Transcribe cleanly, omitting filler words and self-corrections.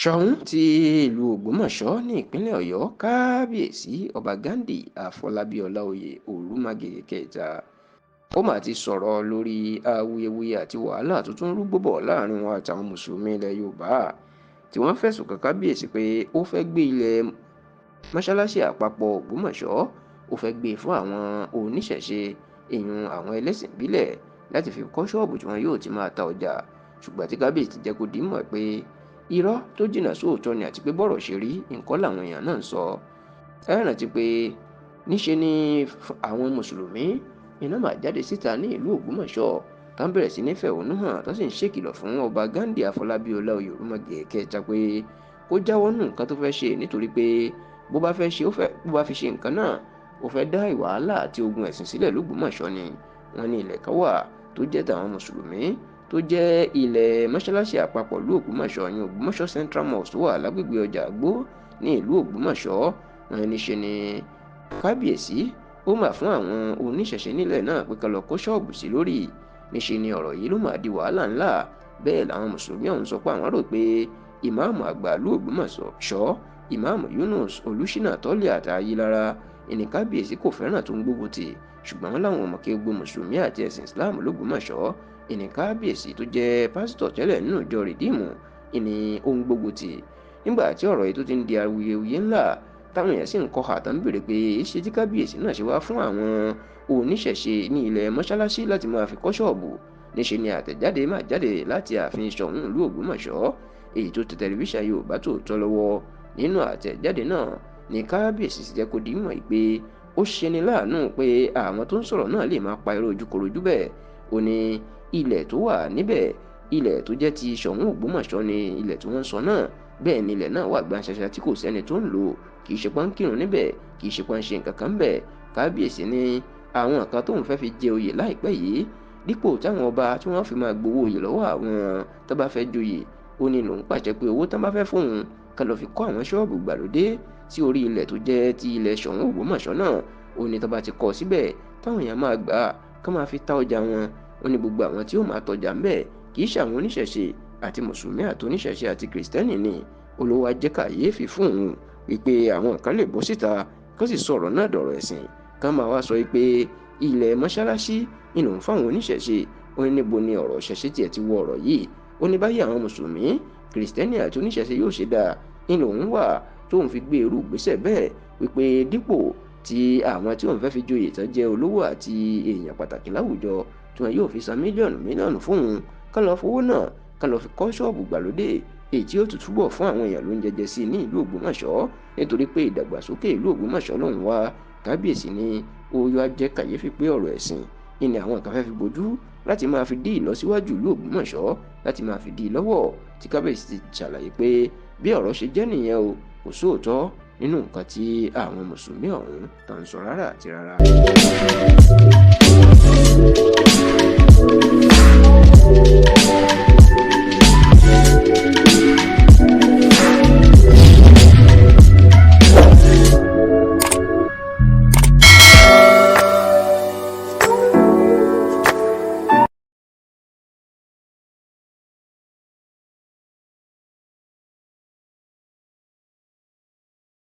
Sóun ti ìlú Ògbómọ̀ṣọ́ ní ìpínlẹ̀ Ọ̀yọ́, Kábíyèsí Ọba Ghandi Àfọlábí Ọláoyè Olùmágẹ̀yẹ kẹta, ó mà ti sọ̀rọ̀ lórí awuyewuye àti wàhálà tó tún rúgbó bọ̀ láàrin wọn àtàwọn mùsùlùmí ilẹ̀ Yorùbá tí wọ́n fẹ̀sùn kàn kábíyèsí pé ó fẹ́ gbé ilẹ̀ mọ́ṣáláṣí àpapọ̀ Ògbómọ̀ṣọ́, ó fẹ́ gbé e fún àwọn oníṣẹ̀ṣe, ìyún àwọn ẹlẹ́sìn ìbílẹ̀, láti fi kọ́ ṣọ́ọ̀bù tí wọn yóò ti máa ta ọjà. Ṣùgbọ́n tí kábíyèsí ti jẹ́ kó di mọ̀ pé irọ́ tó jìnnà sóòótọ́ ni, àti pé bọ́rọ̀ ṣe rí nǹkan làwọn èèyàn náà ń sọ. Ẹ rántí pé níṣe ni àwọn mùsùlùmí iná máa jáde síta ní ìlú Ògbómọ̀ṣọ́, tán bẹ̀rẹ̀ sí ní fẹ̀hónú hàn, tán sì ń ṣèkìlọ̀ fún Ọba Ghandi Àfọlábí Ọláoyè Olùmágẹ̀yẹ kẹta pé kó jáwọ́ nù nǹkan tó fẹ́ ṣe, nítorí pé bó bá fẹ́ ṣe, ó fẹ́ bó bá fi ṣe nǹkan náà, ó fẹ́ dá ìwàhálà àti ogun ẹ̀sìn sílẹ̀ lÓgbómọ̀ṣọ́ ni. Wọ́n ní ilẹ̀ kan wà tó jẹ́ tàwọn mùsùlùmí, tó jẹ́ ilẹ̀ mọ́ṣáláṣí àpapọ̀ ìlú Ògbómọ̀ṣọ́ ní Ògbómọ̀ṣọ́ Central Mosque tó wà lágbègbè ọjà Àgbó ní ìlú Ògbómọ̀ṣọ́. Wọ́n ní ṣe ni kábíyèsí ó mà fún àwọn oníṣẹ̀ṣe nílẹ̀ náà pé ká lọ kó ṣọ́ọ̀bù sí lórí. Níṣe ni ọ̀rọ̀ yìí ló máa di wàhálà ńlá. Bẹ́ẹ̀ làwọn mùsùlùmí ọ̀hún sọ pé àwọn rò pé ìmáàmù àgbà ìlú Ògbómọ̀ṣọ́, Ìmáàmù Yunus Olùṣínà Tọ́lẹ̀ àti Ayélára, ìní kábíyèsí kò fẹ́ràn tó ń gbógun tì. Ṣùgbọ́n wọn láwọn ọmọ kí gbogbo mùsùlùmí àti ẹ̀sìn Islam lÓgbómọ̀ṣọ́ ìní kábíyèsí tó jẹ́ pásítọ̀ tẹ́lẹ̀ nínú ìjọ Rìdíìmù ìní ó ń gbógun tì. Nígbà tí ọ̀rọ̀ yìí tó ti ń di awuyewuye ńlá, táwọn èèyàn sì ń kọ́ àtàn ń béèrè pé ṣé tí kábíyèsí náà ṣe wá fún àwọn oníṣẹ̀ṣe ní ilẹ̀ mọ́ṣáláṣí láti máa fi kọ́ ṣọ́ọ̀bù. Níṣe ni àtẹ̀jáde máa jáde láti ààfin Ṣọ̀ún ìlú Ògbómọ̀ṣọ́, èyí tó tẹ tẹlifíṣàn Yorùbá Tòótọ́ lọ́wọ́. Nínú àtẹ̀jáde náà ní kábíyèsí ti jẹ́ kó di mọ̀ pé ó ṣeni láàánú pé àwọn tó ń sọ̀rọ̀ náà lè máa pa irọ́ ojúkorojú bẹ́ẹ̀. Ó ní ilẹ̀ tó wà níbẹ̀, ilẹ̀ tó jẹ́ ti Ṣọ̀ún Ògbómọ̀ṣọ́ ni ilẹ̀ tí wọ́n ń sọ náà. Bẹ́ẹ̀ ni ilẹ̀ náà wà gbanṣaṣa tí kò sẹ́ni tó ń lò, kì í ṣe pọ́n kírun níbẹ̀, kì í ṣe pọ́n ṣe nǹkan kan bẹ́ẹ̀. Kábíyèsí ní àwọn kan tóun fẹ́ fi jẹ oyè láìpẹ́ yìí, dípò táwọn ọba tí wọ́n fi máa gbowó oyè lọ́wọ́ àwọn tó bá fẹ́ joyè, ó ní lòun pàṣẹ pé owó tán bá fẹ́ fóun ká lọ fi kọ́ àwọn ṣọ́ọ̀bù gbàlódé sí orí ilẹ̀ tó jẹ́ ti ilẹ̀ Ṣọ̀ún Ògbómọ̀ṣọ́ náà. Ó ní tó bá ti kọ́ síbẹ̀, táwọn èèyàn máa gbà á ká máa fi ta ọjà wọn. Ó ní gbogbo àwọn tí ó máa tọjà ń bẹ̀ kì í ṣe àwọn oníṣẹ̀ṣe, àti mùsùlùmí àti oníṣẹ̀ṣe àti kìrìsìtẹ́nì ni. Olówó ajẹ́ kàyéfì fún òun wípé àwọn kan lè bọ́ síta kó sì sọ̀rọ̀ náà dọ̀rọ̀ ẹ̀sìn, ká máa wá sọ pé ilẹ̀ mọ́ṣáláṣí ni lòun fáwọn oníṣẹ̀ṣe. Ó ní níbo ni ọ̀rọ̀ ṣẹ̀ṣẹ̀ tiẹ̀ ti wọ ọ̀rọ̀ yìí? Ó ní báyìí àwọn mùsùlùmí, kìrìsìtẹ́nì àti oníṣẹ̀ṣe yóò ṣe dáa ní lòun wà tóun fi gbé irú ìgbésẹ̀ bẹ́ẹ̀, wípé dípò tí àwọn tí òun fẹ́ fi joyè tán jẹ́ olówó àti èèyàn pàtàkì láwùjọ tí wọn yóò fi san mílíọ̀nù mílíọ̀nù fóun, ká lọ fowó náà ká lọ fi kọ́ ṣọ́ọ̀bù gbàlódé èyí tí ó tún túbọ̀ fún àwọn èèyàn lóúnjẹ jẹ sí ní ìlú Ògbómọ̀ṣọ́, nítorí pé ìdàgbàsókè ìlú Ògbómọ̀ṣọ́ lòun wá. Kábíyèsí ní ó yọ ajẹ́ kàyéfì pé ọ̀rọ̀ ẹ̀sìn ìní àwọn kan fẹ́ fi bojú láti máa fi dí ìlọsíwájú ìlú Ògbómọ̀ṣọ́, láti máa fi dí i lọ́wọ́. Tí kábíyèsí ti ṣàlàyé pé bí ọ̀rọ̀ ṣe jẹ́ nìyẹn o, kò sóòótọ́ nínú nǹkan tí àwọn mùsùlùmí ọ̀hún tàn ń sọ rárá àti rárá.